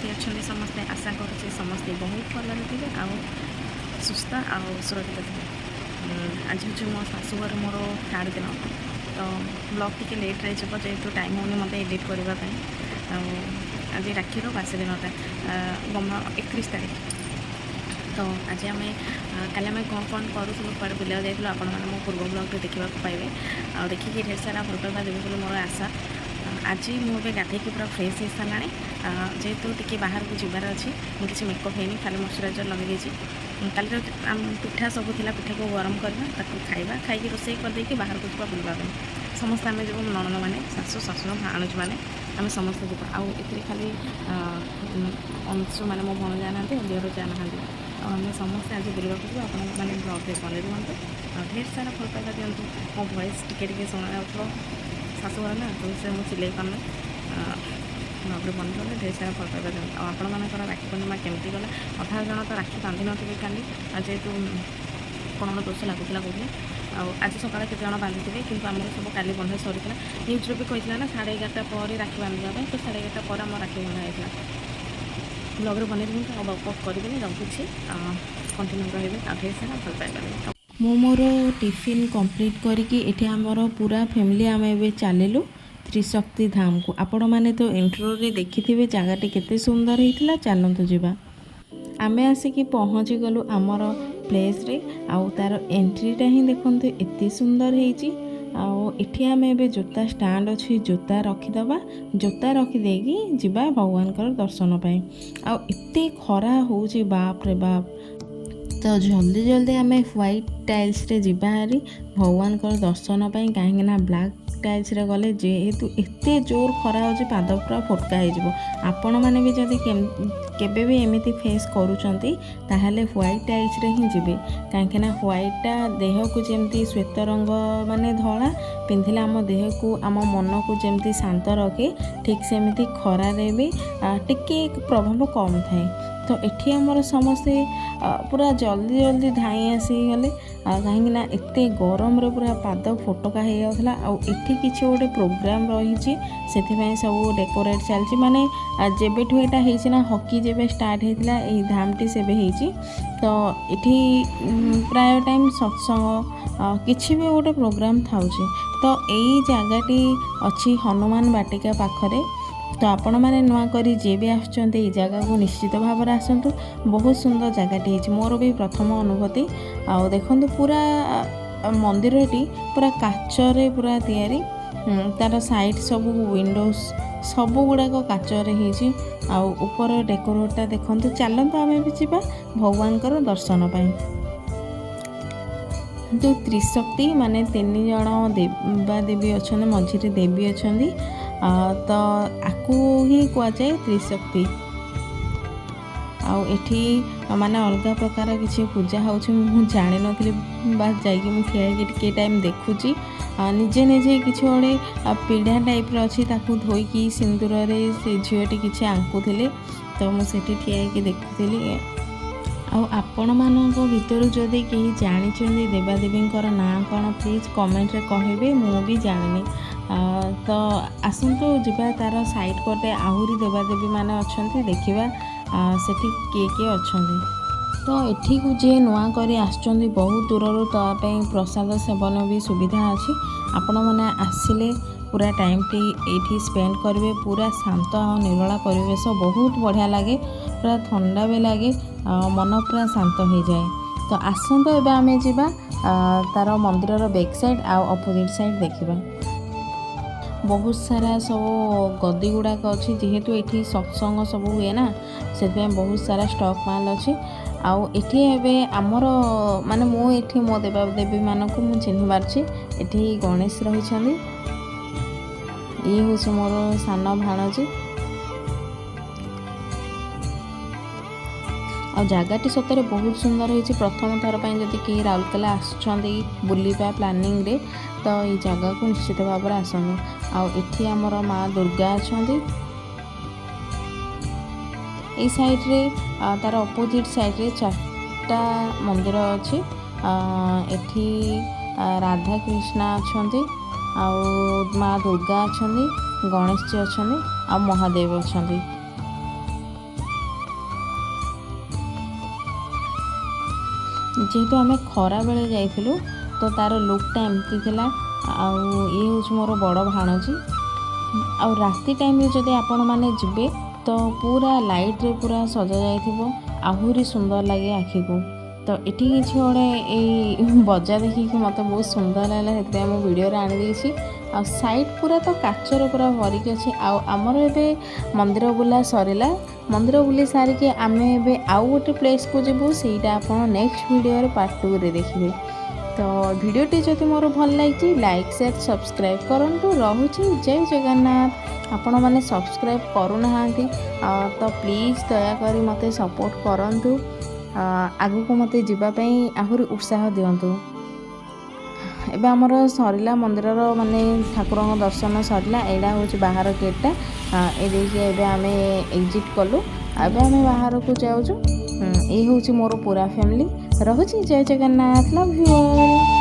କେମିତି ଅଛନ୍ତି ସମସ୍ତେ? ଆଶା କରୁଛି ସମସ୍ତେ ବହୁତ ଭଲରେ ଥିବେ ଆଉ ସୁସ୍ଥ ଆଉ ସୁରକ୍ଷିତ ଥିବେ। ଆଜି ହେଉଛି ମୋ ଶାଶୁଘର ମୋର ଥାର୍ଡ଼ ଦିନ। ତ ବ୍ଲଗ୍ ଟିକେ ଲେଟ୍ରେ ଯିବ, ଯେହେତୁ ଟାଇମ୍ ହେଉନି ମୋତେ ଏଡ଼ିଟ୍ କରିବା ପାଇଁ। ଆଉ ଆଜି ରାକ୍ଷୀର ବାସି ଦିନଟା, ଗମା 31 ତାରିଖ। ତ ଆଜି ଆମେ, କାଲି ଆମେ କ'ଣ କ'ଣ କରୁଥିଲୁ, କୁଆଡ଼େ ବୁଲିବାକୁ ଯାଇଥିଲୁ, ଆପଣମାନେ ମୋ ପୂର୍ବ ବ୍ଲଗ୍ରେ ଦେଖିବାକୁ ପାଇବେ। ଆଉ ଦେଖିକି ଢେର ସାରା ଭଲ ପାଇବା ଦେବେ ବୋଲି ମୋର ଆଶା। ଆଜି ମୁଁ ଏବେ ଗାଧେଇକି ପୁରା ଫ୍ରେଶ୍ ହେଇସାରିଲାଣି। ଯେହେତୁ ଟିକେ ବାହାରକୁ ଯିବାର ଅଛି, ମୁଁ କିଛି ମେକଅପ୍ ହେଇନି, ଖାଲି ମଶ୍ଚରାଇଜର୍ ଲଗେଇ ଦେଇଛି। କାଲିର ଆମ ପିଠା ସବୁ ଥିଲା, ପିଠାକୁ ଗରମ କରିବା, ତାକୁ ଖାଇବା, ଖାଇକି ରୋଷେଇ କରିଦେଇକି ବାହାରକୁ ଯିବା ବୁଲିବା ପାଇଁ। ସମସ୍ତେ ଆମେ ଯିବୁ, ନଣନ୍ଦମାନେ, ଶାଶୁ, ଶ୍ୱଶୁର, ଭାଣୁଜୀମାନେ, ଆମେ ସମସ୍ତେ ଯିବୁ। ଆଉ ଏଥିରେ ଖାଲି ଅଂଶୁ ମାନେ ମୋ ଭଣଜା ନାହାନ୍ତି ଆଉ ଦିଅର ଯା ନାହାନ୍ତି। ଆଉ ଆମେ ସମସ୍ତେ ଆଜି ବୁଲିବାକୁ ଯିବୁ। ଆପଣମାନେ ବ୍ଲଗ୍ରେ ବନେ ରୁହନ୍ତୁ ଆଉ ଢେର ସାରା ଭଲ ପାଇବା ଦିଅନ୍ତୁ। ମୋ ଭଏସ୍ ଟିକେ ଟିକେ ଶୁଣାଯାଉଥିବ, ଶାଶୁଘର ନା, ତ ସେ ମୁଁ ଚିଲେଇ ପାରୁନି। ବ୍ଲଗ୍ରେ ବନେ ରୁହନ୍ତୁ, ଢେର ସାରା ଭଲ ପାଇବା ଦିଅନ୍ତୁ। ଆଉ ଆପଣମାନଙ୍କର ରାକ୍ଷୀ ପୂର୍ଣ୍ଣିମା କେମିତି ଗଲା? ଅଧା ଜଣ ତ ରାକ୍ଷୀ ବାନ୍ଧି ନଥିବେ କାଲି, ଆଉ ଯେହେତୁ କ'ଣ ଗୋଟେ ଦୋଷ ଲାଗୁଥିଲା କହୁଥିଲେ। ଆଉ ଆଜି ସକାଳେ କେତେ ଜଣ ବାନ୍ଧିଥିବେ, କିନ୍ତୁ ଆମର ସବୁ କାଲି ବନ୍ଧା ସରିଥିଲା। ନ୍ୟୁଜ୍ରେ ବି କହିଥିଲା ନା 11:30 ପରେ ରାକ୍ଷୀ ବାନ୍ଧିବା ପାଇଁ, ତ 11:30 ପରେ ଆମ ରାକ୍ଷୀ ବନ୍ଧା ହେଇଥିଲା। ବ୍ଲଗ୍ରେ ବନେଇ ରୁହନ୍ତୁ ଆଉ ବକ୍ ବକ୍ କରିବେନି, ରଖୁଛି। କଣ୍ଟିନ୍ୟୁ ରହିବେ ଆଉ ଢେର ସାରା ଭଲ ପାଇବା ଦେବେ। ମୁଁ ମୋର ଟିଫିନ୍ କମ୍ପ୍ଲିଟ୍ କରିକି ଏଠି ଆମର ପୁରା ଫ୍ୟାମିଲି ଆମେ ଏବେ ଚାଲିଲୁ ତ୍ରିଶକ୍ତି ଧାମକୁ। ଆପଣମାନେ ତ ଇଣ୍ଟ୍ରୋରେ ଦେଖିଥିବେ ଜାଗାଟି କେତେ ସୁନ୍ଦର ହେଇଥିଲା। ଚାଲନ୍ତୁ ଯିବା। ଆମେ ଆସିକି ପହଞ୍ଚିଗଲୁ ଆମର ପ୍ଲେସ୍ରେ। ଆଉ ତା'ର ଏଣ୍ଟ୍ରିଟା ହିଁ ଦେଖନ୍ତୁ, ଏତେ ସୁନ୍ଦର ହେଇଛି। ଆଉ ଏଠି ଆମେ ଏବେ ଜୋତା ଷ୍ଟାଣ୍ଡ ଅଛି, ଜୋତା ରଖିଦେବା। ଜୋତା ରଖିଦେଇକି ଯିବା ଭଗବାନଙ୍କର ଦର୍ଶନ ପାଇଁ। ଆଉ ଏତେ ଖରା ହେଉଛି, ବାପରେ ବାପ! ତ ଜଲ୍ଦି ଜଲ୍ଦି ଆମେ ହ୍ୱାଇଟ୍ ଟାଇଲ୍ସରେ ଯିବା ହାରି ଭଗବାନଙ୍କର ଦର୍ଶନ ପାଇଁ, କାହିଁକିନା ବ୍ଲାକ୍ ଟାଇଲ୍ସରେ ଗଲେ ଯେହେତୁ ଏତେ ଜୋର ଖରା ହେଉଛି, ପାଦ ପୁରା ଫୋଟକା ହେଇଯିବ। ଆପଣମାନେ ବି ଯଦି କେବେ ବି ଏମିତି ଫେସ୍ କରୁଛନ୍ତି, ତାହେଲେ ହ୍ୱାଇଟ୍ ଟାଇଲ୍ସରେ ହିଁ ଯିବେ, କାହିଁକିନା ହ୍ୱାଇଟ୍ଟା ଦେହକୁ ଯେମିତି ଶ୍ୱେତ ରଙ୍ଗ ମାନେ ଧଳା ପିନ୍ଧିଲେ ଆମ ଦେହକୁ, ଆମ ମନକୁ ଯେମିତି ଶାନ୍ତ ରଖେ, ଠିକ୍ ସେମିତି ଖରାରେ ବି ଟିକେ ପ୍ରଭାବ କମ୍ ଥାଏ। ତ ଏଠି ଆମର ସମସ୍ତେ ପୁରା ଜଲ୍ଦି ଜଲ୍ଦି ଧାଇଁ ଆସିଗଲେ, କାହିଁକିନା ଏତେ ଗରମରେ ପୁରା ପାଦ ଫୋଟକା ହେଇଯାଉଥିଲା। ଆଉ ଏଠି କିଛି ଗୋଟେ ପ୍ରୋଗ୍ରାମ୍ ରହିଛି, ସେଥିପାଇଁ ସବୁ ଡେକୋରେଟ୍ ଚାଲିଛି। ମାନେ ଯେବେଠୁ ଏଇଟା ହେଇଛି ନା, ହକି ଯେବେ ଷ୍ଟାର୍ଟ ହେଇଥିଲା, ଏଇ ଧାମଟି ସେବେ ହେଇଛି। ତ ଏଠି ପ୍ରାୟ ଟାଇମ୍ ସତ୍ସଙ୍ଗ, କିଛି ବି ଗୋଟେ ପ୍ରୋଗ୍ରାମ୍ ଥାଉଛି। ତ ଏଇ ଜାଗାଟି ଅଛି ହନୁମାନ ବାଟିକା ପାଖରେ। ତ ଆପଣମାନେ ନୂଆ କରି ଯିଏ ବି ଆସୁଛନ୍ତି, ଏଇ ଜାଗାକୁ ନିଶ୍ଚିତ ଭାବରେ ଆସନ୍ତୁ। ବହୁତ ସୁନ୍ଦର ଜାଗାଟି ହେଇଛି, ମୋର ବି ପ୍ରଥମ ଅନୁଭୂତି। ଆଉ ଦେଖନ୍ତୁ, ପୁରା ମନ୍ଦିରଟି ପୁରା କାଚରେ ପୁରା ତିଆରି। ତାର ସାଇଡ଼୍ ସବୁ ୱିଣ୍ଡୋସ୍ ସବୁ ଗୁଡ଼ାକ କାଚରେ ହେଇଛି। ଆଉ ଉପର ଡେକୋରେଟ୍ଟା ଦେଖନ୍ତୁ। ଚାଲନ୍ତୁ, ଆମେ ବି ଯିବା ଭଗବାନଙ୍କର ଦର୍ଶନ ପାଇଁ। ଯେଉଁ ତ୍ରିଶକ୍ତି ମାନେ ତିନି ଜଣ ଦେବା ଦେବୀ ଅଛନ୍ତି, ମଝିରେ ଦେବୀ ଅଛନ୍ତି, ତ ଆକୁ ହିଁ କୁହାଯାଏ ତ୍ରିଶକ୍ତି। ଆଉ ଏଠି ମାନେ ଅଲଗା ପ୍ରକାର କିଛି ପୂଜା ହେଉଛି, ମୁଁ ଜାଣିନଥିଲି। ବାସ୍, ଯାଇକି ମୁଁ ଠିଆ ହେଇକି ଟିକେ ଟାଇମ୍ ଦେଖୁଛି। ନିଜେ ନିଜେ କିଛି ଗୋଟେ ପିଢ଼ା ଟାଇପ୍ର ଅଛି, ତାକୁ ଧୋଇକି ସିନ୍ଦୁରରେ ସେ ଝିଅଟି କିଛି ଆଙ୍କୁଥିଲେ। ତ ମୁଁ ସେଠି ଠିଆ ହେଇକି ଦେଖୁଥିଲି। ଆଉ ଆପଣମାନଙ୍କ ଭିତରୁ ଯଦି କେହି ଜାଣିଛନ୍ତି ଦେବାଦେବୀଙ୍କର ନାଁ କ'ଣ, ପ୍ଲିଜ୍ କମେଣ୍ଟରେ କହିବେ, ମୁଁ ବି ଜାଣିନି। ତ ଆସନ୍ତୁ ଯିବା, ତା'ର ସାଇଡ଼୍ ପଟେ ଆହୁରି ଦେବାଦେବୀମାନେ ଅଛନ୍ତି, ଦେଖିବା ସେଠି କିଏ କିଏ ଅଛନ୍ତି। ତ ଏଠିକୁ ଯିଏ ନୂଆ କରି ଆସିଛନ୍ତି ବହୁତ ଦୂରରୁ, ତା ପାଇଁ ପ୍ରସାଦ ସେବନ ବି ସୁବିଧା ଅଛି। ଆପଣମାନେ ଆସିଲେ ପୁରା ଟାଇମ୍ଟି ଏଇଠି ସ୍ପେଣ୍ଡ କରିବେ। ପୁରା ଶାନ୍ତ ଆଉ ନିରୋଳା ପରିବେଶ, ବହୁତ ବଢ଼ିଆ ଲାଗେ, ପୁରା ଥଣ୍ଡା ବି ଲାଗେ ଆଉ ମନ ପୁରା ଶାନ୍ତ ହେଇଯାଏ। ତ ଆସନ୍ତୁ, ଏବେ ଆମେ ଯିବା ତାର ମନ୍ଦିରର ବ୍ୟାକ୍ ସାଇଡ଼୍ ଆଉ ଅପୋଜିଟ୍ ସାଇଡ଼୍ ଦେଖିବା। ବହୁତ ସାରା ସବୁ ଗଦି ଗୁଡ଼ାକ ଅଛି, ଯେହେତୁ ଏଠି ସତ୍ସଙ୍ଗ ସବୁ ହୁଏ ନା, ସେଥିପାଇଁ ବହୁତ ସାରା ଷ୍ଟକ୍ ମାଲ୍ ଅଛି। ଆଉ ଏଠି ଏବେ ଆମର ମାନେ ମୁଁ ଏଠି ମୋ ଦେବାଦେବୀମାନଙ୍କୁ ମୁଁ ଚିହ୍ନି ପାରୁଛି। ଏଠି ଗଣେଶ ରହିଛନ୍ତି। ଇଏ ହେଉଛି ମୋର ସାନ ଭାଣଜି। ଆଉ ଜାଗାଟି ସତରେ ବହୁତ ସୁନ୍ଦର ହେଇଛି। ପ୍ରଥମ ଥର ପାଇଁ ଯଦି କେହି ରାଉରକେଲା ଆସୁଛନ୍ତି ବୁଲିବା ପ୍ଲାନିଂରେ, ତ ଏଇ ଜାଗାକୁ ନିଶ୍ଚିତ ଭାବରେ ଆସନ୍ତୁ। ଆଉ ଏଠି ଆମର ମା ଦୁର୍ଗା ଅଛନ୍ତି। ଏଇ ସାଇଡ଼୍ରେ, ତାର ଅପୋଜିଟ୍ ସାଇଡ଼୍ରେ ଚାରିଟା ମନ୍ଦିର ଅଛି। ଏଠି ରାଧା କୃଷ୍ଣ ଅଛନ୍ତି ଆଉ ମା ଦୁର୍ଗା ଅଛନ୍ତି, ଗଣେଶଜୀ ଅଛନ୍ତି ଆଉ ମହାଦେବ ଅଛନ୍ତି। ଯେହେତୁ ଆମେ ଖରାବେଳେ ଯାଇଥିଲୁ, ତ ତା'ର ଲୁକ୍ଟା ଏମିତି ଥିଲା। ଆଉ ଇଏ ହେଉଛି ମୋର ବଡ଼ ଭାଣଜି। ଆଉ ରାତି ଟାଇମ୍ରେ ଯଦି ଆପଣମାନେ ଯିବେ, ତ ପୁରା ଲାଇଟ୍ରେ ପୁରା ସଜା ଯାଇଥିବ, ଆହୁରି ସୁନ୍ଦର ଲାଗେ ଆଖିକୁ। ତ ଏଠି କିଛି ଗୋଟେ ଏଇ ବଜା ଦେଖିକି ମୋତେ ବହୁତ ସୁନ୍ଦର ଲାଗିଲା, ସେଥିପାଇଁ ମୁଁ ଭିଡ଼ିଓରେ ଆଣିଦେଇଛି। ଆଉ ସାଇଡ଼୍ ପୁରା ତ କାଚର ପୁରା ଭରିକି ଅଛି। ଆଉ ଆମର ଏବେ ମନ୍ଦିର ବୁଲା ସରିଲା। ମନ୍ଦିର ବୁଲି ସାରିକି ଆମେ ଏବେ ଆଉ ଗୋଟେ ପ୍ଲେସ୍କୁ ଯିବୁ। ସେଇଟା ଆପଣ ନେକ୍ସଟ ଭିଡ଼ିଓରେ ପାର୍ଟ 2ରେ ଦେଖିବେ। ତ ଭିଡ଼ିଓଟି ଯଦି ମୋର ଭଲ ଲାଗିଛି, ଲାଇକ୍, ସେୟାର, ସବସ୍କ୍ରାଇବ୍ କରନ୍ତୁ। ରହୁଛି, ଜୟ ଜଗନ୍ନାଥ। ଆପଣମାନେ ସବସ୍କ୍ରାଇବ୍ କରୁନାହାନ୍ତି, ତ ପ୍ଲିଜ୍ ଦୟାକରି ମୋତେ ସପୋର୍ଟ କରନ୍ତୁ। ଆଗକୁ ମୋତେ ଯିବା ପାଇଁ ଆହୁରି ଉତ୍ସାହ ଦିଅନ୍ତୁ। ଏବେ ଆମର ସରିଲା ମନ୍ଦିରର, ମାନେ ଠାକୁରଙ୍କ ଦର୍ଶନ ସରିଲା। ଏଇଟା ହେଉଛି ବାହାର ଗେଟ୍ଟା। ଏ ଦେଇକି ଏବେ ଆମେ ଏକ୍ଜିଟ୍ କଲୁ। ଏବେ ଆମେ ବାହାରକୁ ଯାଉଛୁ। ଏଇ ହେଉଛି ମୋର ପୁରା ଫ୍ୟାମିଲି। ରହୁଛି, ଜୟ ଜଗନ୍ନାଥ, ଲଭ୍ you all.